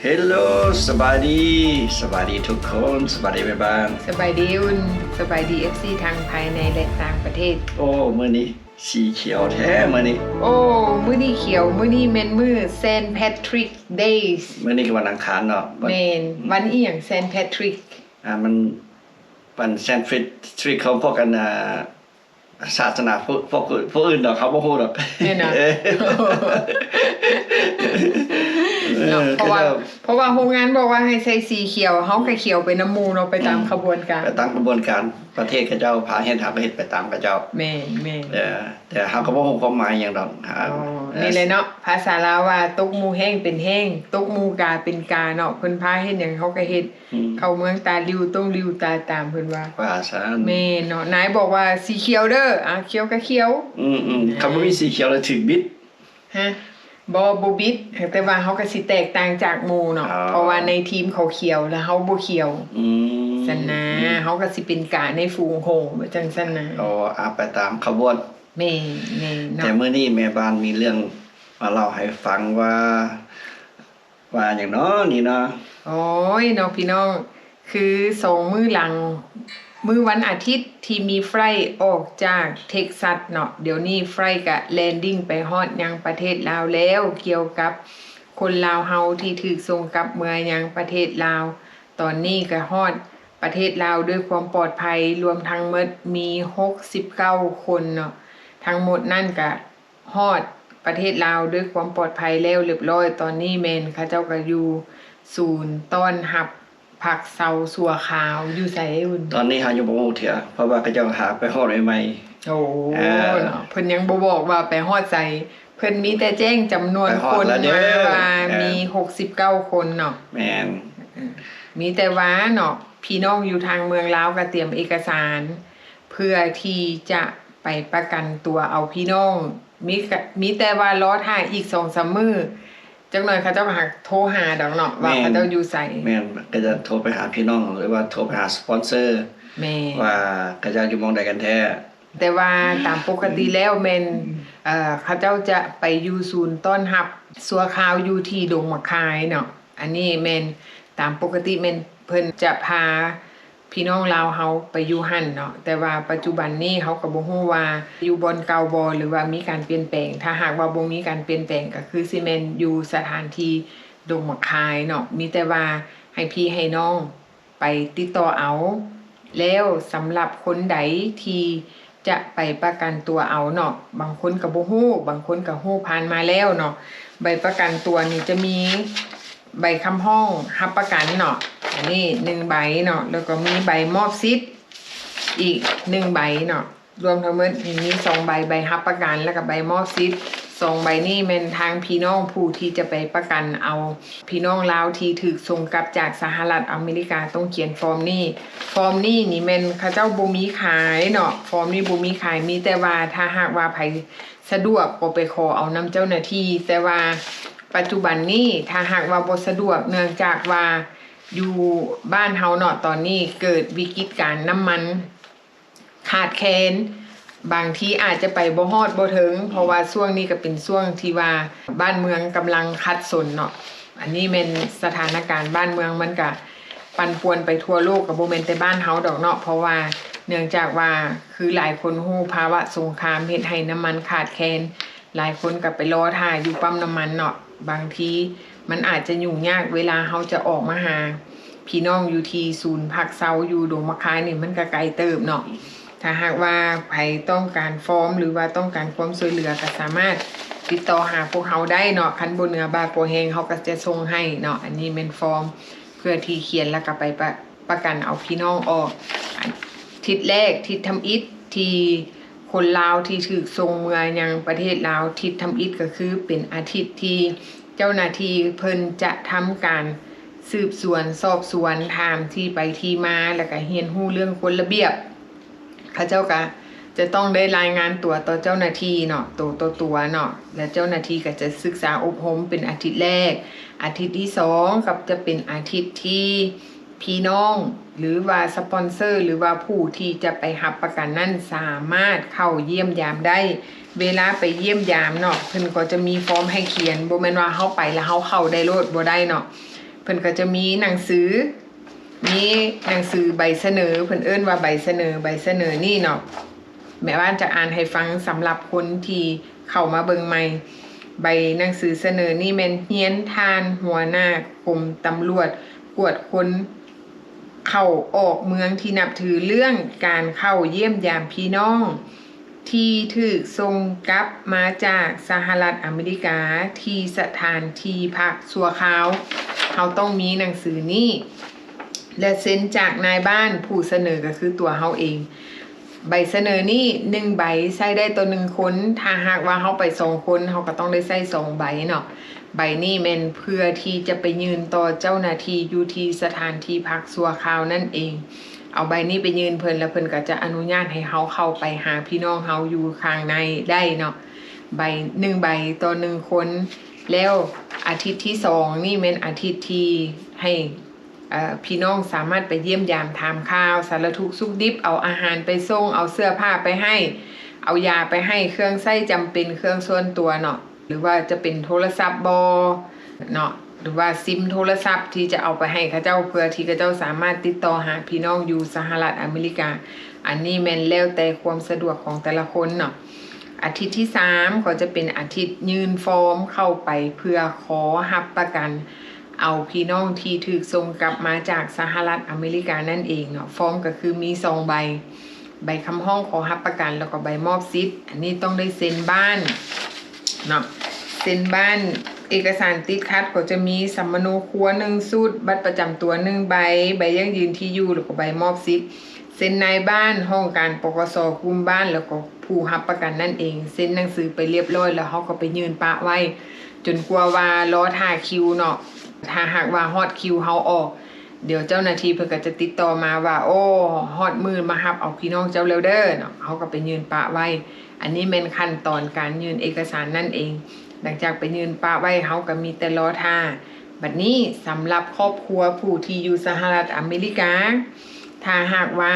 ເຮລໂລ ສະບາຍດີ ສະບາຍດີທຸກຄົນ ສະບາຍດີແມ່ບ້ານ ສະບາຍດີອຸ່ນ ສະບາຍດີ ເອັຟຊີ ທັງພາຍໃນ ແລະ ຕ່າງປະເທດ. ໂອ້ ມື້ນີ້ສີຂຽວແທ້ມື້ນີ້. ໂອ້ ມື້ນີ້ຂຽວ ມື້ນີ້ແມ່ນມື້ Saint Patrick Day. ມື້ນີ້ກໍວັນອັງຄານເນາະ. ແມ່ນ ວັນອີ່ຫຍັງ Saint Patrick? ອ່າ ມັນ ວັນ Saint Patrick ຂອງພວກອັນ ອ່າ ສາສະໜາພວກ ພວກ ພວກອື່ນດອກ ເຮົາບໍ່ຮູ້ດອກ. ແມ່ນເນາະ ເນາະ ເພາະວ່າ ເພາະວ່າໂຮງງານບອກວ່າໃຫ້ໃສ່ສີຂຽວ ເຮົາກໍຂຽວໄປນຳໝູ່ເນາະ ໄປຕາມຂະບວນການ ໄປຕາມຂະບວນການ ປະເທດເຂົາເຈົ້າພາເຮັດ ເຮົາກໍເຮັດໄປຕາມເຂົາເຈົ້າ. ແມ່ນໆ ເອີ ແຕ່ເຮົາກໍບໍ່ຮູ້ຄວາມໝາຍຫຍັງດອກ. ອໍ ເອີ ນີ້ແຫຼະເນາະ ພາສາລາວວ່າ ຕົກໝູ່ແຫ້ງເປັນແຫ້ງ ຕົກໝູ່ກາເປັນກາເນາະ ເພິ່ນພາເຮັດຫຍັງເຮົາກໍເຮັດ. ອືມ ເຂົ້າເມືອງຕາລິວ ຕົງລິວຕາຕາມ ເພິ່ນວ່າ ວ່າຊັ້ນ. ແມ່ນເນາະ ນາຍບອກວ່າສີຂຽວເດີ ອ່າ ຂຽວກໍຂຽວ. ອືມໆ ຄັນບໍ່ມີສີຂຽວແລ້ວຖືກບິດ. ຮະ ບໍ່ ບໍ່ບິດ ແຕ່ວ່າເຮົາກໍຊິແຕກຕ່າງຈາກໝູ່ເນາະ. ອໍ ເພາະວ່າໃນທີມເຂົາຂຽວ ແລ້ວເຮົາບໍ່ຂຽວ. ອືມ ຊັ້ນນະ ອືມ ເຮົາກໍຊິເປັນກາໃນຝູງໂຮງ ວ່າຈັ່ງຊັ້ນນະ. ອໍ ອ່າ ໄປຕາມຂະບວນ. ແມ່ນໆ ເນາະ ແຕ່ມື້ນີ້ແມ່ບ້ານມີເລື່ອງມາເລົ່າໃຫ້ຟັງວ່າ ວ່າຫຍັງເນາະນີ້ເນາະ? ໂອ້ຍເນາະ ພີ່ນ້ອງ ຄືສອງມື້ຫຼັງ ມື້ວັນອາທິດທີ່ມີໄຟລອອກຈາກເທັກຊັສເນາະ ດຽວນີ້ໄຟລກໍແລນດິ້ງໄປຮອດຍັງປະເທດລາວແລ້ວ ກ່ຽວກັບຄົນລາວເຮົາທີ່ຖືກສົ່ງກັບເມືອຍັງປະເທດລາວ ຕອນນີ້ກໍຮອດປະເທດລາວດ້ວຍຄວາມປອດໄພ ລວມທັງໝົດມີຫົກສິບເກົ້າຄົນເນາະ ທັງໝົດນັ້ນກໍ ຮອດປະເທດລາວດ້ວຍຄວາມປອດໄພແລ້ວຮຽບຮ້ອຍ. ຕອນນີ້ແມ່ນເຂົາເຈົ້າກໍຢູ່ສູນຕ້ອນຮັບພັກເຊົາຊົ່ວຄາວ. ຢູ່ໃສ? ຕອນນີ້ເຮົາຍັງບໍ່ຮູ້ເທື່ອ ເພາະວ່າເຂົາເຈົ້າຫາໄປຮອດໃໝ່ໆ. ໂອ້ ເອີ ເນາະ ເພິ່ນຍັງບໍ່ບອກວ່າໄປຮອດໃສ ເພິ່ນມີແຕ່ແຈ້ງຈຳນວນຄົນມາວ່າມີຫົກສິບເກົ້າຄົນເນາະ. ແມ່ນ ເອີ ມີແຕ່ວ່າເນາະ ພີ່ນ້ອງຢູ່ທາງເມືອງລາວກໍຕຽມເອກະສານ ເພື່ອທີ່ຈະໄປປະກັນຕົວເອົາພີ່ນ້ອງ ມີກະ ມີແຕ່ວ່າລໍຖ້າອີກສອງສາມມື້ ຈັກໜ່ອຍເຂົາເຈົ້າກໍຫາໂທຫາດອກເນາະ ວ່າເຂົາເຈົ້າຢູ່ໃສ. ແມ່ນ ກໍຈະໂທໄປຫາພີ່ນ້ອງ ຫຼືວ່າໂທໄປຫາສະປອນເຊີ ແມ່ນ ວ່າເຂົາເຈົ້າຢູ່ໝ່ອງໃດກັນແທ້. ແຕ່ວ່າຕາມປົກກະຕິແລ້ວແມ່ນ ເອີ ເຂົາເຈົ້າຈະໄປຢູ່ສູນຕ້ອນຮັບຊົ່ວຄາວຢູ່ທີ່ດົງໝາກຄາຍເນາະ. ອັນນີ້ແມ່ນຕາມປົກກະຕິແມ່ນເພິ່ນຈະພາ ພີ່ນ້ອງລາວເຮົາໄປຢູ່ຫັ້ນເນາະ ແຕ່ວ່າປັດຈຸບັນນີ້ເຮົາກໍບໍ່ຮູ້ວ່າຢູ່ບ່ອນເກົ່າບໍ່ ຫຼືວ່າມີການປ່ຽນແປງ. ຖ້າຫາກວ່າບໍ່ມີການປ່ຽນແປງ ກໍຄືຊິແມ່ນຢູ່ສະຖານທີ່ດົງໝາກຄາຍເນາະ ມີແຕ່ວ່າໃຫ້ພີ່ໃຫ້ນ້ອງໄປຕິດຕໍ່ເອົາ. ແລ້ວສຳລັບຄົນໃດທີ່ຈະໄປປະກັນຕົວເອົາເນາະ ບາງຄົນກໍບໍ່ຮູ້ ບາງຄົນກໍຮູ້ຜ່ານມາແລ້ວເນາະ ໃບປະກັນຕົວນີ້ຈະມີ ໃບຄຳຮ້ອງຮັບປະກັນເນາະ ອັນນີ້ໜຶ່ງໃບເນາະ ແລ້ວກໍມີໃບມອບສິດອີກໜຶ່ງໃບເນາະ ລວມທັງໝົດມີສອງໃບ ໃບຮັບປະກັນ ແລ້ວກໍໃບມອບສິດ. ສອງໃບນີ້ແມ່ນທາງພີ່ນ້ອງຜູ້ທີ່ຈະໄປປະກັນເອົາ ພີ່ນ້ອງລາວທີ່ຖືກສົ່ງກັບຈາກສະຫະລັດອາເມລິກາຕ້ອງຂຽນຟອມນີ້. ຟອມນີ້ນີ້ແມ່ນເຂົາເຈົ້າບໍ່ມີຂາຍເນາະ ຟອມນີ້ບໍ່ມີຂາຍ ມີແຕ່ວ່າຖ້າຫາກວ່າໃຜ ສະດວກກໍໄປຂໍເອົານຳເຈົ້າໜ້າທີ່ ແຕ່ວ່າປັດຈຸບັນນີ້ ຖ້າຫາກວ່າບໍ່ສະດວກ ເນື່ອງຈາກວ່າຢູ່ບ້ານເຮົາເນາະ ຕອນນີ້ເກີດວິກິດການນ້ຳມັນຂາດແຄນ ບາງທີອາດຈະໄປບໍ່ຮອດບໍ່ເຖິງ ເພາະວ່າຊ່ວງນີ້ກໍເປັນຊ່ວງທີ່ວ່າບ້ານເມືອງກຳລັງຂັດສົນເນາະ. ອັນນີ້ແມ່ນສະຖານະການບ້ານເມືອງ ມັນກະປັ່ນປ່ວນໄປທົ່ວໂລກ ກໍບໍ່ແມ່ນແຕ່ບ້ານເຮົາດອກເນາະ ເພາະວ່າເນື່ອງຈາກວ່າ ຄືຫຼາຍຄົນຮູ້ ພາວະສົງຄາມເຮັດໃຫ້ນ້ຳມັນຂາດແຄນ ຫຼາຍຄົນກໍໄປລໍຖ້າຢູ່ປ້ຳນ້ຳມັນເນາະ ບາງທີມັນອາດຈະຫຍຸ້ງຍາກເວລາເຮົາຈະອອກມາຫາພີ່ນ້ອງຢູ່ທີ່ສູນພັກເຊົາຢູ່ດົງໝາກຄາຍນີ້ ມັນກໍໄກເຕີບເນາະ. ຖ້າຫາກວ່າໃຜຕ້ອງການຟອມ ຫຼືວ່າຕ້ອງການຄວາມຊ່ວຍເຫຼືອ ກໍສາມາດຕິດຕໍ່ຫາພວກເຮົາໄດ້ເນາະ ຄັນບໍ່ເໜືອບ່າບໍ່ແຮງ ເຮົາກໍຈະສົ່ງໃຫ້ເນາະ. ອັນນີ້ແມ່ນຟອມເພື່ອທີ່ຂຽນ ແລ້ວກໍໄປປະ ປະກັນເອົາພີ່ນ້ອງອອກ. ທິດແລກ ທິດທຳອິດທີ່ຄົນລາວທີ່ຖືກສົ່ງເມືອຍັງປະເທດລາວ ທິດທຳອິດກໍຄືເປັນອາທິດທີ່ເຈົ້າໜ້າທີ່ເພິ່ນຈະທຳການສືບສວນສອບສວນ ຖາມທີ່ໄປທີ່ມາ ແລ້ວກໍຮຽນຮູ້ເລື່ອງກົດລະບຽບ. ເຂົາເຈົ້າກໍຈະຕ້ອງໄດ້ລາຍງານຕົວຕໍ່ເຈົ້າໜ້າທີ່ເນາະ ໂຕຕໍ່ຕົວເນາະ ແລະ ເຈົ້າໜ້າທີ່ກໍຈະສຶກສາອົບຮົມເປັນອາທິດແລກ. ອາທິດທີສອງກໍຈະເປັນອາທິດທີ່ ພີ່ນ້ອງ ຫຼືວ່າສະປອນເຊີ ຫຼືວ່າຜູ້ທີ່ຈະໄປຮັບປະກັນນັ້ນ ສາມາດເຂົ້າຢ້ຽມຢາມໄດ້. ເວລາໄປຢ້ຽມຢາມເນາະ ເພິ່ນກໍຈະມີຟອມໃຫ້ຂຽນ ບໍ່ແມ່ນວ່າເຮົາໄປແລ້ວເຮົາເຂົ້າໄດ້ໂລດ ບໍ່ໄດ້ເນາະ. พิ่นກໍຈະມີໜັງສື ມີໜັງສືໃບສະເໜີ ເພິ່ນເອີ້ນວ່າໃບສະເໜີ ໃບສະເໜີນີ້ເນາະ ແມ່ບ້ານຈະອ່ານໃຫ້ຟັງ ສຳລັບຄົນທີ່ເຂົ້າມາເບິ່ງໃໝ່. ໃບໜັງສືສະເໜີນີ້ແມ່ນຮຽນທ່ານຫົວໜ້າກົມຕຳຫຼວດກວດຄົນເຂົ້າອອກເມືອງທີ່ນັບຖື ເລື່ອງການເຂົ້າຢ້ຽມຢາມພີ່ນ້ອງ ທີ່ຖືກສົ່ງກັບມາຈາກສະຫະລັດອາເມລິກາ ທີ່ສະຖານທີ່ພັກຊົ່ວຄາວ. ເຮົາຕ້ອງມີໜັງສືນີ້ ແລະ ເຊັນຈາກນາຍບ້ານຜູ້ສະເໜີ ກໍຄືຕົວເຮົາເອງ. ໃບສະເໜີນີ້ໜຶ່ງໃບໃຊ້ໄດ້ຕໍ່ໜຶ່ງຄົນ. ຖ້າຫາກວ່າເຮົາໄປສອງຄົນ ເຮົາກໍຕ້ອງໄດ້ໃຊ້ສອງໃບເນາະ. ໃບນີ້ແມ່ນເພື່ອທີ່ຈະໄປຍື່ນຕໍ່ເຈົ້າໜ້າທີ່ຢູ່ທີ່ສະຖານທີ່ພັກຊົ່ວຄາວນັ້ນເອງ. ເອົາໃບນີ້ໄປຍື່ນເພິ່ນ ແລ້ວເພິ່ນກໍຈະອະນຸຍາດໃຫ້ເຮົາເຂົ້າໄປຫາພີ່ນ້ອງເຮົາຢູ່ຂ້າງໃນໄດ້ເນາະ. ໃບ ໜຶ່ງໃບຕໍ່ໜຶ່ງຄົນ. ແລ້ວອາທິດທີສອງນີ້ແມ່ນອາທິດທີ່ໃຫ້ ເອີ ພີ່ນ້ອງສາມາດໄປຢ້ຽມຢາມຖາມຂ່າວສາລະທຸກສຸກດິບ, ເອົາອາຫານໄປສົ່ງ, ເອົາເສື້ອຜ້າໄປໃຫ້, ເອົາຢາໄປໃຫ້, ເຄື່ອງໃຊ້ຈຳເປັນ, ເຄື່ອງສ່ວນຕົວເນາະ, ຫຼືວ່າຈະເປັນໂທລະສັບບໍເນາະ ຫຼືວ່າຊິມໂທລະສັບທີ່ຈະເອົາໄປໃຫ້ເຂົາເຈົ້າ ເພື່ອທີ່ເຂົາເຈົ້າສາມາດຕິດຕໍ່ຫາພີ່ນ້ອງຢູ່ສະຫະລັດອາເມລິກາ. ອັນນີ້ແມ່ນແລ້ວແຕ່ຄວາມສະດວກຂອງແຕ່ລະຄົນເນາະ. ອາທິດທີສາມກໍຈະເປັນອາທິດຍື່ນຟອມເຂົ້າໄປເພື່ອຂໍຮັບປະກັນ ເອົາພີ່ນ້ອງທີ່ຖືກສົ່ງກັບມາຈາກສະຫະລັດອາເມລິການັ້ນເອງເນາະ. ຟອມກໍຄືມີສອງໃບ, ໃບຄຳຮ້ອງຂໍຮັບປະກັນ ແລ້ວກໍໃບມອບສິດ. ອັນນີ້ຕ້ອງໄດ້ເຊັນບ້ານເນາະ, ເຊັນບ້ານ. ເອກະສານຕິດຂັດກໍຈະມີສຳມະໂນຄົວໜຶ່ງຊຸດ, ບັດປະຈຳຕົວໜຶ່ງໃບ, ໃບຢັ້ງຢືນທີ່ຢູ່ ແລ້ວກໍໃບມອບສິດ. ເຊັນນາຍບ້ານ, ຫ້ອງການ ປກສ ກຸ່ມບ້ານ ແລ້ວກໍຜູ້ຮັບປະກັນນັ້ນເອງ. ເຊັນໜັງສືໄປລຽບລ້ອຍ ແລ້ວເຮົາກໍໄປຍື່ນປະໄວ້ ຈົນກວ່າວ່າລໍຖ້າຄິວເນາະ. ຖ້າຫາກວ່າຮອດຄິວເຮົາອອກ, ດຽວເຈົ້າໜ້າທີ່ເພິ່ນກໍຈະຕິດຕໍ່ມາວ່າ ໂອ້ ຮອດມື້ມາຮັບເອົາພີ່ນ້ອງເຈົ້າແລ້ວເດີເນາະ, ເຮົາກໍໄປຍື່ນປະໄວ້. ອັນນີ້ແມ່ນຂັ້ນຕອນການຍື່ນເອກະສານນັ້ນເອງ. ຫຼັງຈາກໄປຍື່ນປະໄວ້, ເຮົາກໍມີແຕ່ລໍຖ້າ. ບັດນີ້ສຳລັບຄອບຄົວຜູ້ທີ່ຢູ່ສະຫະລັດອາເມລິກາ, ຖ້າຫາກວ່າ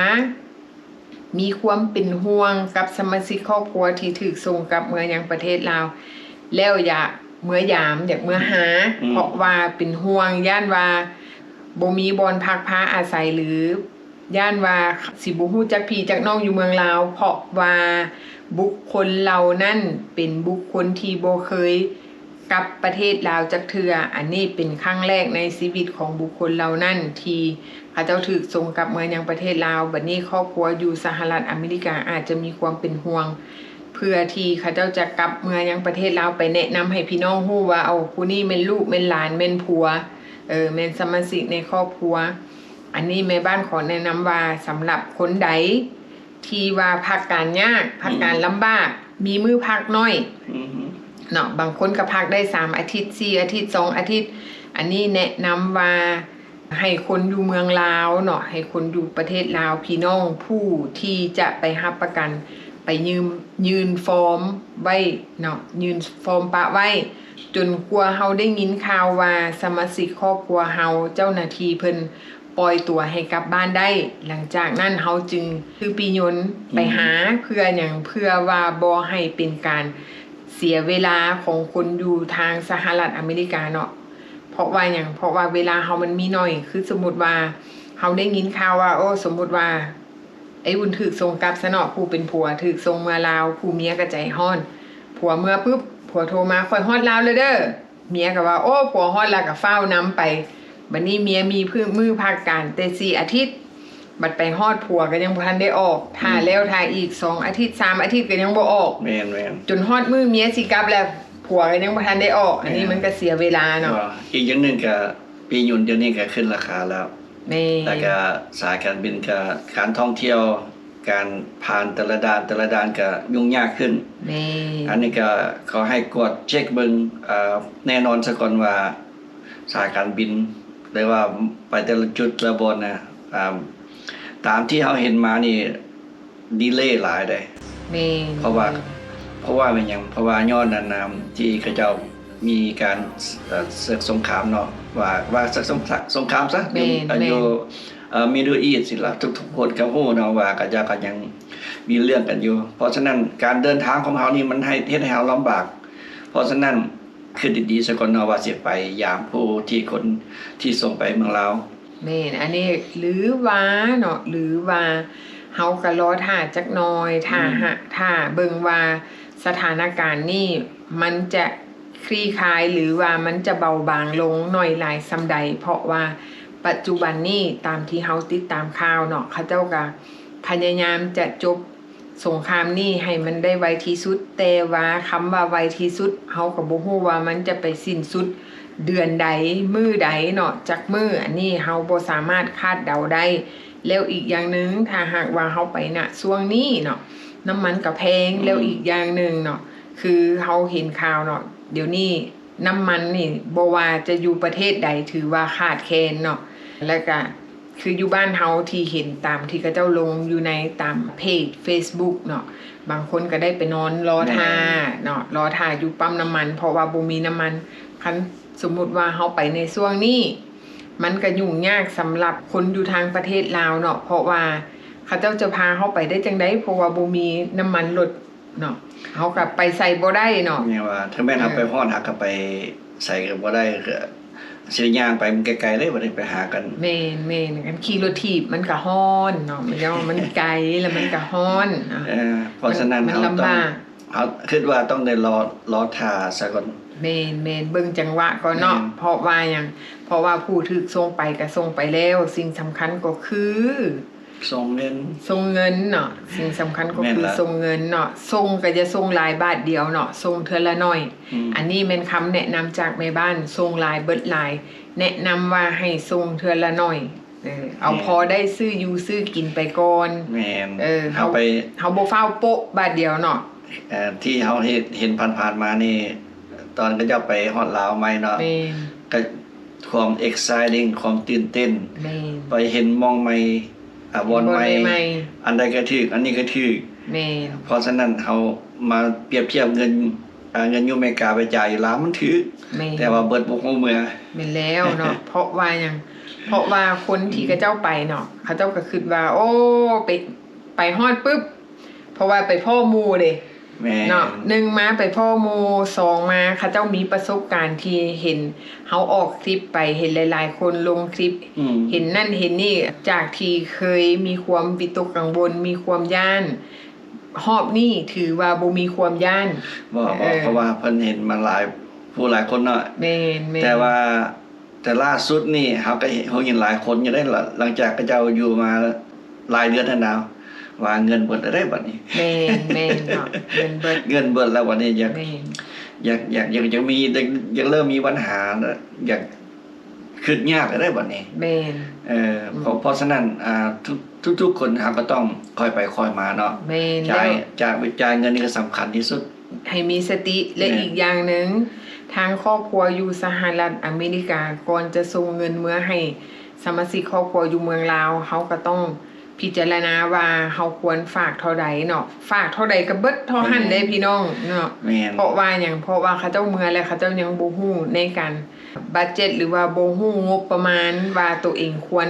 ມີຄວາມເປັນຫ່ວງກັບສະມາຊິກຄອບຄົວທີ່ຖືກສົ່ງກັບເມືອຍັງປະເທດລາວ ແລ້ວຢາກເມືອຢາມ, ຢາກເມືອຫາ ອືມ ເພາະວ່າເປັນຫ່ວງ ຢ້ານວ່າບໍ່ມີບ່ອນພັກພາອາໄສ ຫຼື ຢ້ານວ່າຊິບໍ່ຮູ້ຈັກພີ່ຈັກນ້ອງຢູ່ເມືອງລາວ ເພາະວ່າບຸກຄົນເຫຼົ່ານັ້ນເປັນບຸກຄົນທີ່ບໍ່ເຄີຍ ກັບປະເທດລາວຈັກເທື່ອ. ອັນນີ້ເປັນຄັ້ງແລກໃນຊີວິດຂອງບຸກຄົນເຫຼົ່ານັ້ນ ທີ່ເຂົາເຈົ້າຖືກສົ່ງກັບເມືອຍັງປະເທດລາວ. ບັດນີ້ຄອບຄົວຢູ່ສະຫະລັດອາເມລິກາອາດຈະມີຄວາມເປັນຫ່ວງ ເພື່ອທີ່ເຂົາເຈົ້າຈະກັບເມືອຍັງປະເທດລາວ ໄປແນະນຳໃຫ້ພີ່ນ້ອງຮູ້ວ່າ ເອົາ ຜູ້ນີ້ແມ່ນລູກ ແມ່ນຫຼານ ແມ່ນຜົວ ເອີ ແມ່ນສະມາຊິກໃນຄອບຄົວ. ອັນນີ້ແມ່ບ້ານຂໍແນະນຳວ່າ ສຳລັບຄົນໃດ ທີ່ວ່າພັກການຍາກ ພັກການ ອືມ ລຳບາກ ມີມື້ພັກໜ້ອຍ ອືຮຶ ເນາະ, ບາງຄົນກໍພັກໄດ້ສາມອາທິດ ສີ່ອາທິດ ສອງອາທິດ. ອັນນີ້ແນະນຳວ່າໃຫ້ຄົນຢູ່ເມືອງລາວເນາະ, ໃຫ້ຄົນຢູ່ປະເທດລາວ ພີ່ນ້ອງຜູ້ທີ່ຈະໄປຮັບປະກັນ ໄປຍື່ນ ຍື່ນຟອມໄວ້ເນາະ, ຍື່ນຟອມປະໄວ້ ຈົນກວ່າເຮົາໄດ້ຍິນຂ່າວວ່າສະມາຊິກຄອບຄົວເຮົາ ເຈົ້າໜ້າທີ່ເພິ່ນ ປ່ອຍຕົວໃຫ້ກັບບ້ານໄດ້. ຫຼັງຈາກນັ້ນເຮົາຈຶ່ງຖືປີ້ຍົນ ອືມ ໄປຫາ. ເພື່ອຫຍັງ? ເພື່ອວ່າບໍ່ໃຫ້ເປັນການເສຍເວລາຂອງຄົນຢູ່ທາງສະຫະລັດອາເມລິກາເນາະ. ເພາະວ່າຫຍັງ? ເພາະວ່າເວລາເຮົາມັນມີໜ້ອຍ. ຄືສົມມຸດວ່າເຮົາໄດ້ຍິນຂ່າວວ່າ ໂອ້ ສົມມຸດວ່າໄອ້ອຸ່ນຖືກສົ່ງກັບຊະເນາະ, ຜູ້ເປັນຜົວຖືກສົ່ງເມືອລາວ, ຜູ້ເມຍກໍໃຈຮ້ອນ. ຜົວເມືອປຶບ ຜົວໂທມາ, ຂ້ອຍຮອດລາວແລ້ວເດີ. ເມຍກໍວ່າ ໂອ້ ຜົວຮອດລະ ກໍຟ້າວນຳໄປ. ບັດນີ້ເມຍມີມື້ພັກການແຕ່ສີ່ອາທິດ, ບັດໄປຮອດຜົວກໍຍັງບໍ່ທັນໄດ້ອອກ, ຖ້າ ອືມ ແລ້ວຖ້າອີກສອງອາທິດ ສາມອາທິດກໍຍັງບໍ່ອອກ. ແມ່ນໆ. ຈົນຮອດມື້ເມຍຊິກັບແລ້ວ ຜົວກໍຍັງບໍ່ທັນໄດ້ອອກ. ອັນນີ້ ແມ່ນ ມັນກໍເສຍເວລາເນາະ. ອີກຢ່າງໜຶ່ງກໍປີ້ຍົນດຽວນີ້ກໍຂຶ້ນລາຄາແລ້ວ. ແມ່ນ. ແລ້ວກໍສາຍການບິນ ກໍການທ່ອງທ່ຽວ ການຜ່ານແຕ່ລະດ່ານ ແຕ່ລະດ່ານກໍຫຍຸ້ງຍາກຂຶ້ນ. ແມ່ນ. ອັນນີ້ກໍຂໍໃຫ້ກວດເຊັກເບິ່ງ ເອີ ແນ່ນອນຊະກ່ອນວ່າ ສາຍການບິນ ຫຼືວ່າໄປແຕ່ລະຈຸດລະບ່ອນນະ ອາ ຕາມທີ່ເຮົາເຫັນມານີ້ ດີເລຫຼາຍເດ້. ແມ່ນ. ເພາະວ່າ ແມ່ນ. ເພາະວ່າແມ່ນຫຍັງ? ເພາະວ່າຍ້ອນອັນນາ ທີ່ເຂົາເຈົ້າ ມີການ ເອີ ເສິກສົງຄາມເນາະ ວ່າ ວ່າເສິກສົງ ສົງຄາມຊະ ແມ່ນ ຢູ່ ແມ່ນ ຢູ່ ເອີ Middle East ຊີ້ລະ ທຸກໆຄົນກໍຮູ້ເນາະວ່າເຂົາເຈົ້າກໍຍັງມີເລື່ອງກັນຢູ່. ເພາະສະນັ້ນ ການເດີນທາງຂອງເຮົານີ້ ມັນໃຫ້ ເຮັດໃຫ້ເຮົາລຳບາກ. ເພາະສະນັ້ນ ຄິດດີໆຊະກ່ອນເນາະ ວ່າຊິໄປຢາມຜູ້ທີ່ຄົນທີ່ສົ່ງໄປເມືອງລາວ. ແມ່ນ ອັນນີ້ ຫຼືວ່າເນາະ ຫຼືວ່າເຮົາກໍລໍຖ້າຈັກໜ່ອຍ ຖ້າ ອືມ ຫາ ຖ້າເບິ່ງວ່າສະຖານະການນີ້ມັນຈະຄລີ່ຄາຍ ຫຼືວ່າມັນຈະເບົາບາງລົງໜ້ອຍຫຼາຍສ່ຳໃດ, ເພາະວ່າປັດຈຸບັນນີ້ຕາມທີ່ເຮົາຕິດຕາມຂ່າວເນາະ ເຂົາເຈົ້າກໍພະຍາຍາມຈະຈົບ ສົງຄາມນີ້ໃຫ້ມັນໄດ້ໄວທີ່ສຸດ, ແຕ່ວ່າຄຳວ່າໄວທີ່ສຸດ ເຮົາກໍບໍ່ຮູ້ວ່າມັນຈະໄປສິ້ນສຸດເດືອນໃດ ມື້ໃດເນາະ ຈັກມື້ ອັນນີ້ເຮົາບໍ່ສາມາດຄາດເດົາໄດ້. ແລ້ວອີກຢ່າງໜຶ່ງ ຖ້າຫາກວ່າເຮົາໄປ ນະ ຊ່ວງນີ້ເນາະ ນ້ຳມັນກໍແພງ, ອືມ ແລ້ວອີກຢ່າງໜຶ່ງເນາະ ຄືເຮົາເຫັນຂ່າວເນາະ ດຽວນີ້ ນ້ຳມັນນີ້ ບໍ່ວ່າຈະຢູ່ປະເທດໃດ ຖືວ່າຂາດແຄນເນາະ. ແລ້ວກະຄືຢູ່ບ້ານເຮົາທີ່ເຫັນຕາມທີ່ເຂົາເຈົ້າລົງຢູ່ໃນຕາມເພຈເຟສບຸກເນາະ ບາງຄົນກໍໄດ້ໄປນອນລໍຖ້າ ແມ່ນ ເນາະ ລໍຖ້າຢູ່ປ້ຳນ້ຳມັນ ເພາະວ່າບໍ່ມີນ້ຳມັນ. ຄັນສົມມຸດວ່າເຮົາໄປໃນຊ່ວງນີ້ ມັນກະຫຍຸ້ງຍາກສຳລັບຄົນຢູ່ທາງປະເທດລາວເນາະ ເພາະວ່າເຂົາເຈົ້າຈະພາເຮົາໄປໄດ້ຈັ່ງໃດ ເພາະວ່າບໍ່ມີນ້ຳມັນລົດ ເນາະ ເຮົາກໍໄປໃສບໍ່ໄດ້ເນາະ. ແມ່ນວ່າ ເຖິງແມ່ນເຮົາ ເອີ ໄປຮອດ ເຮົາກໍໄປໃສກໍບໍ່ໄດ້ ກໍຊິໄດ້ຍ່າງໄປ ມັນໄກໆເດ້ ບໍ່ໄດ້ໄປຫາກັນ. ແມ່ນໆ ຄັນຂີ່ລົດຖີບມັນກໍຮ້ອນເນາະ ມັນ ມັນໄກ ແລ້ວມັນກໍຮ້ອນເນາະ. ເອີ ເພາະສະນັ້ນ ມັນ ມັນລຳບາກ ເຮົາຕ້ອງ ເຮົາຄິດວ່າຕ້ອງໄດ້ລໍ ລໍຖ້າສາກ່ອນ. ແມ່ນໆ ເບິ່ງຈັງຫວະກ່ອນເນາະ. ແມ່ນ ເພາະວ່າຫຍັງ? ເພາະວ່າຜູ້ຖືກສົ່ງໄປກໍສົ່ງໄປແລ້ວ ສິ່ງສຳຄັນກໍຄື ສົ່ງເງິນ ສົ່ງເງິນເນາະ ສິ່ງສຳຄັນກໍ ແມ່ນ ຄື ລະ ສົ່ງເງິນເນາະ. ສົ່ງກໍຢ່າສົ່ງຫຼາຍບາດດຽວເນາະ ສົ່ງເທື່ອລະໜ້ອຍ. ອືມ ອັນນີ້ແມ່ນຄຳແນະນຳຈາກແມ່ບ້ານ ສົ່ງຫຼາຍເບິດຫຼາຍ ແນະນຳວ່າໃຫ້ສົ່ງເທື່ອລະໜ້ອຍ ເອີ ເອົາ ແມ່ນ ພໍໄດ້ຊື້ຢູ່ຊື້ກິນໄປກ່ອນ. ແມ່ນ ເອີ ເຮົາ ເຮົາໄປ ເຮົາບໍ່ຟ້າວໂປະບາດດຽວເນາະ. ເອີ ທີ່ເຮົາເຫັນ ເຫັນຜ່ານໆມານີ້ ຕອນເຂົາເຈົ້າໄປຮອດລາວໃໝ່ເນາະ ແມ່ນ ກໍຄວາມ exciting ຄວາມຕື່ນເຕັ້ນ ແມ່ນ ໄປເຫັນໝ່ອງໃໝ່ ອ່າ ບ່ອນໃໝ່ ບ່ອນໃໝ່ໆ ອັນໃດກໍຖືກ ອັນນີ້ກໍຖືກ. ແມ່ນ ເພາະສະນັ້ນເຮົາມາປຽບທຽບເງິນ ອ່າ ເງິນຢູ່ອາເມລິກາໄປຈ່າຍຢູ່ລາວມັນຖືກ ແມ່ນ ແຕ່ວ່າເບິດບໍ່ຮູ້ເມືອ. ແມ່ນແລ້ວເນາະ ເພາະວ່າຫຍັງ? ເພາະວ່າຄົນທີ່ເຂົາເຈົ້າໄປເນາະ ເຂົາເຈົ້າກໍຄິດວ່າ ໂອ້ ໄປ ໄປຮອດປຶບ ເພາະວ່າໄປພໍ້ໝູ່ເດ້ ແມ່ນ ເນາະ ໜຶ່ງມາໄປພໍ້ໝູ່ ສອງມາເຂົາເຈົ້າມີປະສົບການທີ່ເຫັນເຮົາອອກຄລິບໄປ ເຫັນຫຼາຍໆຄົນລົງຄລິບ ອືມ ເຫັນນັ້ນເຫັນນີ້ ຈາກທີ່ເຄີຍມີຄວາມວິຕົກກັງວົນ ມີຄວາມຢ້ານ ຮອບນີ້ຖືວ່າບໍ່ມີຄວາມຢ້ານ. ບໍ່ ບໍ່ ເອີ ເພາະວ່າເພິ່ນເຫັນມາຫຼາຍ ຜູ້ຫຼາຍຄົນເນາະ. ແມ່ນໆ ແຕ່ວ່າ ແຕ່ລ່າສຸດນີ້ເຮົາກໍເຫັນ ເຮົາເຫັນຫຼາຍຄົນຢູ່ເດ້ ຫຼັງຈາກເຂົາເຈົ້າຢູ່ມາຫຼາຍເດືອນຫັ້ນນະ ວ່າເງິນເບິດແລ້ວເດ້ບັດນີ້. ແມ່ນໆເນາະ ເງິນເບິດ ເງິນເບິດແລ້ວບັດນີ້ ຢາກ ແມ່ນ ຢາກ ຢາກ ຢາກ ຢາກມີ ຢາກ ຢາກເລີ່ມມີບັນຫາ ຢາກ ຄຶດຍາກແລ້ວເດ້ບັດນີ້. ແມ່ນ ເອີ ອືມ ເພາະ ເພາະສະນັ້ນ ອ່າ ທຸກ ທຸກໆຄົນເຮົາກໍຕ້ອງຄ່ອຍໄປຄ່ອຍມາເນາະ. ແມ່ນ ຈ່າຍ ແລ້ວ ຈ່າຍ ຈ່າຍເງິນນີ້ກໍສຳຄັນທີ່ສຸດ. ໃຫ້ມີສະຕິ ແລະ ແມ່ນ ອີກຢ່າງໜຶ່ງ ທາງຄອບຄົວຢູ່ສະຫະລັດອາເມລິກາ ກ່ອນຈະສົ່ງເງິນເມືອໃຫ້ສະມາຊິກຄອບຄົວຢູ່ເມືອງລາວ ເຮົາກໍຕ້ອງພິຈາລະນາວ່າເຮົາຄວນຝາກເທົ່າໃດເນາະ ຝາກເທົ່າໃດກໍເບິດເທົ່ານັ້ນເດ້ ແມ່ນ ພີ່ນ້ອງເນາະ. ແມ່ນ ເພາະວ່າຫຍັງ? ເພາະວ່າເຂົາເຈົ້າເມືອແລ້ວ ເຂົາເຈົ້າຍັງບໍ່ຮູ້ໃນການບັດເຈັດ ຫຼືວ່າບໍ່ຮູ້ງົບປະມານວ່າໂຕເອງຄວນ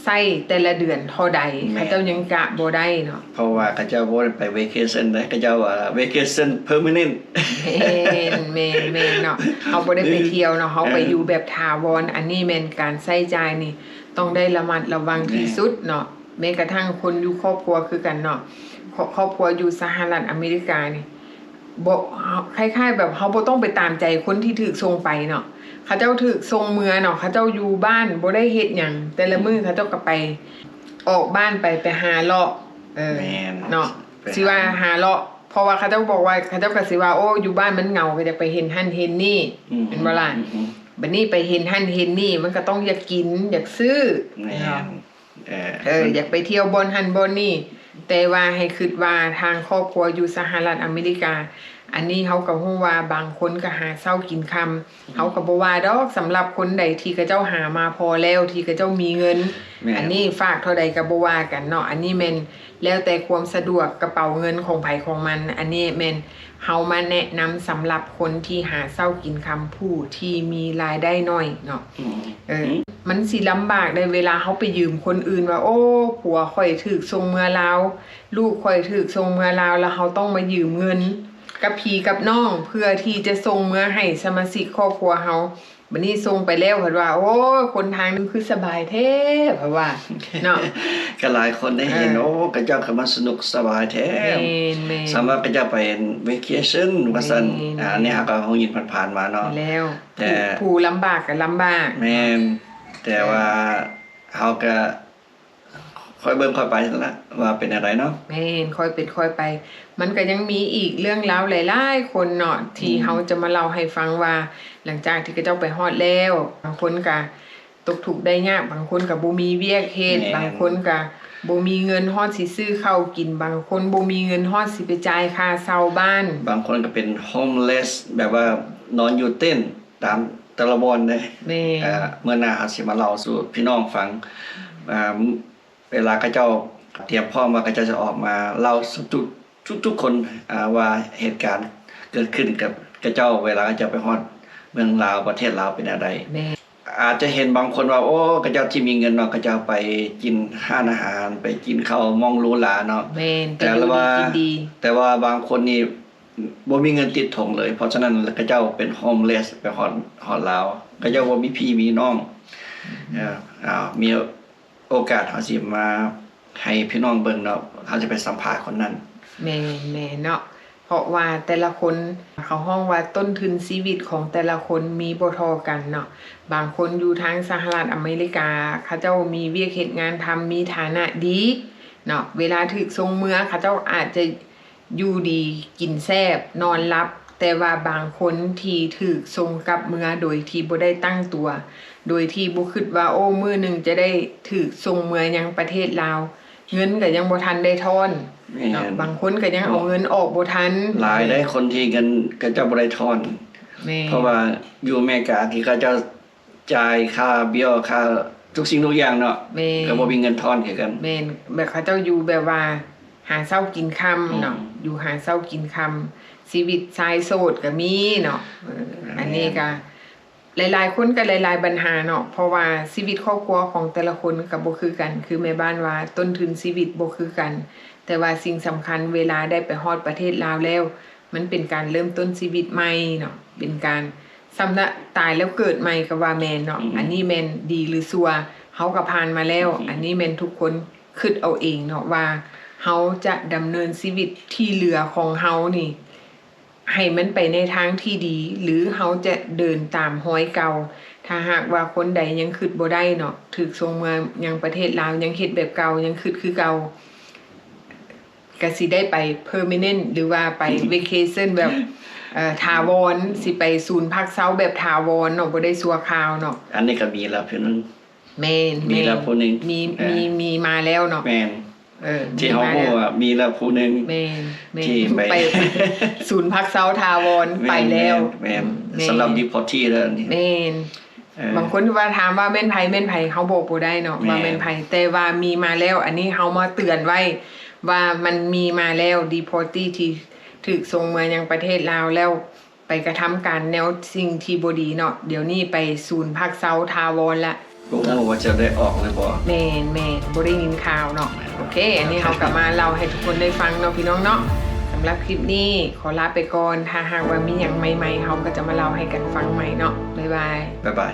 ໃຊ້ແຕ່ລະເດືອນເທົ່າໃດ. ແມ່ນ ເຂົາເຈົ້າຍັງກະບໍ່ໄດ້ເນາະ ເພາະວ່າເຂົາເຈົ້າບໍ່ໄດ້ໄປເວເຄຊັນເດ້ ເຂົາເຈົ້າວ່າເວເຄຊັນເພີມາເນັນ. ແມ່ນ ແມ່ນ ແມ່ນເນາະ ເຮົາບໍ່ໄດ້ໄປທ່ຽວເນາະ ເຮົາໄປ ເອີ ຢູ່ແບບຖາວອນ. ອັນນີ້ແມ່ນການໃຊ້ຈ່າຍນີ້ຕ້ອງໄດ້ລະມັດລະວັງທີ່ສຸດເນາະ. ແມ່ນ ແມ້ກະທັ້ງຄົນຢູ່ຄອບຄົວຄືກັນເນາະ ຄອບ ຄອບຄົວຢູ່ສະຫະລັດອາເມລິການີ້ ບໍ່ ຄ້າຍໆແບບເຮົາບໍ່ຕ້ອງໄປຕາມໃຈຄົນທີ່ຖືກສົ່ງໄປເນາະ. ເຂົາເຈົ້າຖືກສົ່ງເມືອເນາະ ເຂົາເຈົ້າຢູ່ບ້ານບໍ່ໄດ້ເຮັດຫຍັງ ແຕ່ລະມື້ເຂົາເຈົ້າກໍໄປ ອອກບ້ານໄປ ໄປຫາເລາະ ເອີ ແມ່ນ ເນາະ ໄປ ຊິວ່າຫາເລາະ ເພາະວ່າເຂົາເຈົ້າບອກວ່າ ເຂົາເຈົ້າກໍຊິວ່າ ໂອ້ ຢູ່ບ້ານມັນເຫງົາ ກໍຢາກໄປເຫັນຫັ້ນເຫັນນີ້ ອືມ ແມ່ນບໍ່ລະ? ອືມ ບັດນີ້ໄປເຫັນຫັ້ນເຫັນນີ້ ມັນກໍຕ້ອງຢາກກິນ ຢາກຊື້ ແມ່ນ ເນາະ. ເອີ ເອີ ຢາກໄປທ່ຽວບ່ອນຫັ້ນບ່ອນນີ້ ແຕ່ວ່າໃຫ້ຄິດວ່າທາງຄອບຄົວຢູ່ສະຫະລັດອາເມລິກາ ອັນນີ້ເຮົາກໍຮູ້ວ່າບາງຄົນກໍຫາເຊົ້າກິນຄ່ຳ ອືມ ເຮົາກໍບໍ່ວ່າດອກ ສຳລັບຄົນໃດທີ່ເຂົາເຈົ້າຫາມາພໍແລ້ວ ທີ່ເຂົາເຈົ້າມີເງິນ ແມ່ນ ອັນນີ້ຝາກເທົ່າໃດກໍບໍ່ວ່າກັນເນາະ. ອັນນີ້ແມ່ນແລ້ວແຕ່ຄວາມສະດວກກະເປົາເງິນຂອງໃຜຂອງມັນ ອັນນີ້ແມ່ນ ເຮົາມາແນະນຳສຳລັບຄົນທີ່ຫາເຊົ້າກິນຄ່ຳ ຜູ້ທີ່ມີລາຍໄດ້ໜ້ອຍເນາະ. ອືມ ເອີ ອືມ ມັນຊິລຳບາກໃດ ເວລາເຮົາໄປຢືມຄົນອື່ນວ່າ ໂອ້ ຜົວຂ້ອຍຖືກສົ່ງເມືອລາວ ລູກຂ້ອຍຖືກສົ່ງເມືອລາວ ແລ້ວເຮົາຕ້ອງມາຢືມເງິນ ກັບພີ່ກັບນ້ອງ ເພື່ອທີ່ຈະສົ່ງເມືອໃຫ້ສະມາຊິກຄອບຄົວເຮົາ. ບັດນີ້ສົ່ງໄປແລ້ວເພິ່ນວ່າ ໂອ້ຍ ຄົນທາງນັ້ນຄືສະບາຍແທ້ ເພິ່ນວ່າເນາະ. ກໍຫຼາຍຄົນໄດ້ເຫັນ ເອີ ໂອ້ ເຂົາເຈົ້າກໍມາສະໜຸກສະບາຍແທ້ ແມ່ນໆ ສ່ຳວ່າເຂົາເຈົ້າໄປເວເຄຊັນວ່າຊັ້ນ. ແມ່ນໆ ອາ ອັນນີ້ເຮົາກໍຮູ້ຍິນຜ່ານໆມາເນາະ ແລ້ວ ແຕ່ ຜູ້ ຜູ້ລຳບາກກໍລຳບາກ ແມ່ນ ແຕ່ວ່າ ເອີ ເຮົາກໍຄ່ອຍເບິ່ງຄ່ອຍໄປຊັ້ນລະ ວ່າເປັນແນວໃດເນາະ. ແມ່ນ ຄ່ອຍເປັນຄ່ອຍໄປ. ມັນກໍຍັງມີອີກເລື່ອງລາວຫຼາຍໆຄົນເນາະ ທີ່ ອືມ ເຮົາຈະມາເລົ່າໃຫ້ຟັງວ່າ ຫຼັງຈາກທີ່ເຂົາເຈົ້າໄປຮອດແລ້ວ ບາງຄົນກໍຕົກທຸກໄດ້ຍາກ, ບາງຄົນກໍບໍ່ມີວຽກເຮັດ, ແມ່ນ ບາງຄົນກໍບໍ່ມີເງິນຮອດຊິຊື້ເຂົ້າກິນ, ບາງຄົນບໍ່ມີເງິນຮອດຊິໄປຈ່າຍຄ່າເຊົ່າບ້ານ, ບາງຄົນກໍເປັນໂຮມເລສ ແບບວ່ານອນຢູ່ເຕັນ ຕາມແຕ່ລະບ່ອນເດ້. ແມ່ນ ເອີ ມື້ໜ້າເຮົາຊິມາເລົ່າສູ່ພີ່ນ້ອງຟັງ ເອີ ເວລາເຂົາເຈົ້າຕຽມພ້ອມວ່າເຂົາເຈົ້າຈະອອກມາເລົ່າສູ່ທຸກ ທຸກໆຄົນ ເອີ ວ່າເຫດການເກີດຂຶ້ນກັບເຂົາເຈົ້າ ເວລາເຂົາເຈົ້າໄປຮອດເມືອງລາວ ປະເທດລາວເປັນແນວໃດ. ແມ່ນ ອາດຈະເຫັນບາງຄົນວ່າ ໂອ້ ເຂົາເຈົ້າທີ່ມີເງິນເນາະ ເຂົາເຈົ້າໄປກິນຮ້ານອາຫານ ໄປກິນເຂົ້າໝ່ອງຫຼູຫຼາເນາະ. ແມ່ນ ແຕ່ວ່າ ແຕ່ວ່າບາງຄົນນີ້ ບໍ່ມີເງິນຕິດຖົງເລີຍ ເພາະສະນັ້ນເຂົາເຈົ້າເປັນໂຮມເລສໄປຮອດ ຮອດລາວ ເຂົາເຈົ້າບໍ່ມີພີ່ມີນ້ອງ. ອືມ ເອີ ເອົາ ມີໂອກາດເຮົາຊິມາໃຫ້ພີ່ນ້ອງເບິ່ງເນາະ ເຮົາຈະໄປສຳພາດຄົນນັ້ນ. ແມ່ນໆເນາະ ເພາະວ່າແຕ່ລະຄົນ ເຂົາຮ້ອງວ່າຕົ້ນທຶນຊີວິດຂອງແຕ່ລະຄົນມີບໍ່ທໍ່ກັນເນາະ. ບາງຄົນຢູ່ທາງສະຫະລັດອາເມລິກາ ເຂົາເຈົ້າມີວຽກເຮັດງານທຳ ມີຖານະດີເນາະ ເວລາຖືກສົ່ງເມືອ ເຂົາເຈົ້າອາດຈະ ຢູ່ດີກິນແຊບນອນຫຼັບ, ແຕ່ວ່າບາງຄົນທີ່ຖືກສົ່ງກັບເມືອໂດຍທີ່ບໍ່ໄດ້ຕັ້ງຕົວ ໂດຍທີ່ບໍ່ຄິດວ່າ ໂອ້ ມື້ໜຶ່ງຈະໄດ້ຖືກສົ່ງເມືອຍັງປະເທດລາວ, ເງິນກໍຍັງບໍ່ທັນໄດ້ທ້ອນເນາະ. ແມ່ນ ບາງຄົນກໍຍັງເອົາເງິນອອກບໍ່ທັນ. ຫຼາຍເດ້ ຄົນທີ່ເງິນເຂົາເຈົ້າບໍ່ໄດ້ທ້ອນ. ແມ່ນ ເພາະວ່າຢູ່ອາເມລິກາທີ່ເຂົາເຈົ້າ ຈ່າຍຄ່າບ້ຽວ ຄ່າທຸກສິ່ງທຸກຢ່າງເນາະ. ແມ່ນ ກໍບໍ່ມີເງິນທ້ອນຄືກັນ. ແມ່ນ ແບບເຂົາເຈົ້າຢູ່ແບບວ່າຫາເຊົ້າກິນຄ່ຳເນາະ. ອືມ ຢູ່ຫາເຊົ້າກິນຄ່ຳ ຊີວິດຊາຍໂສດກໍມີເນາະ. ເອີ ແມ່ນ ອັນນີ້ກໍຫຼາຍໆຄົນກໍຫຼາຍໆບັນຫາເນາະ ເພາະວ່າຊີວິດຄອບຄົວຂອງແຕ່ລະຄົນກໍບໍ່ຄືກັນ. ຄືແມ່ບ້ານວ່າ ຕົ້ນທຶນຊີວິດບໍ່ຄືກັນ, ແຕ່ວ່າສິ່ງສຳຄັນ ເວລາໄດ້ໄປຮອດປະເທດລາວແລ້ວ ມັນເປັນການເລີ່ມຕົ້ນຊີວິດໃໝ່ເນາະ ເປັນການ ສ່ຳນະ ຕາຍແລ້ວເກີດໃໝ່ກໍວ່າແມ່ນເນາະ. ອືມ ອັນນີ້ແມ່ນດີຫຼືຊົ່ວ ເຮົາກໍຜ່ານມາແລ້ວ. ອືມ ອັນນີ້ແມ່ນທຸກຄົນຄິດເອົາເອງເນາະ ວ່າເຮົາຈະດຳເນີນຊີວິດທີ່ເຫຼືອຂອງເຮົານີ້ ໃຫ້ມັນໄປໃນທາງທີ່ດີ ຫຼື ເຮົາຈະເດີນຕາມຮອຍເກົ່າ. ຖ້າຫາກວ່າຄົນໃດຍັງຄິດບໍ່ໄດ້ເນາະ ຖືກສົ່ງເມືອຍັງປະເທດລາວ ຍັງເຮັດແບບເກົ່າ ຍັງຄິດຄືເກົ່າ ກະຊິໄດ້ໄປເພີເມເນັນ ຫຼືວ່າໄປ ອືມ ເວເຄເຊິນແບບ ເອີ ຖາວອນ ຊິໄປສູນພັກເຊົາແບບຖາວອນເນາະ ບໍ່ໄດ້ຊົ່ວຄາວເນາະ. ອັນນີ້ກໍມີແລ້ວຜູ້ໜຶ່ງ. ແມ່ນ ມີແລ້ວຜູ້ໜຶ່ງ. ມີ ເອີ ມີ ມີມາແລ້ວເນາະ. ແມ່ນ ເອີ ທີ່ເຮົາຮູ້ວ່າມີແລ້ວຜູ້ໜຶ່ງ. ແມ່ນ ແມ່ນ ທີ່ໄປ ໄປສູນພັກເຊົາຖາວອນ. ແມ່ນ ໄປແລ້ວ. ແມ່ນ ແມ່ນ ສຳລັບດີພອດຕີ້ເດີ ອັນນີ້. ແມ່ນ ເອີ ບາງຄົນວ່າ ຖາມວ່າແມ່ນໃຜ ແມ່ນໃຜ ເຮົາບອກບໍ່ໄດ້ເນາະ ແມ່ນ ວ່າແມ່ນໃຜ ແຕ່ວ່າມີມາແລ້ວ. ອັນນີ້ເຮົາມາເຕືອນໄວ້ວ່າມັນມີມາແລ້ວ ດີພອດຕີ້ທີ່ຖືກສົ່ງເມືອຍັງປະເທດລາວ ແລ້ວໄປກະທຳການແນວສິ່ງທີ່ບໍ່ດີເນາະ. ດຽວນີ້ໄປສູນພັກເຊົາຖາວອນລະ. ບໍ່ຮູ້ວ່າຈະໄດ້ອອກຫຼືບໍ່. ແມ່ນໆ ບໍ່ໄດ້ຍິນຂ່າວເນາະ. ໂອເຄ ອັນນີ້ເຮົາກໍມາເລົ່າໃຫ້ທຸກຄົນໄດ້ຟັງເນາະ ພີ່ນ້ອງເນາະ. ສຳລັບຄລິບນີ້ຂໍລາໄປກ່ອນ ຖ້າຫາກວ່າມີຫຍັງໃໝ່ໆ ເຮົາກໍຈະມາເລົ່າໃຫ້ກັນຟັງໃໝ່ເນາະ. ບາຍບາຍ ບາຍບາຍ.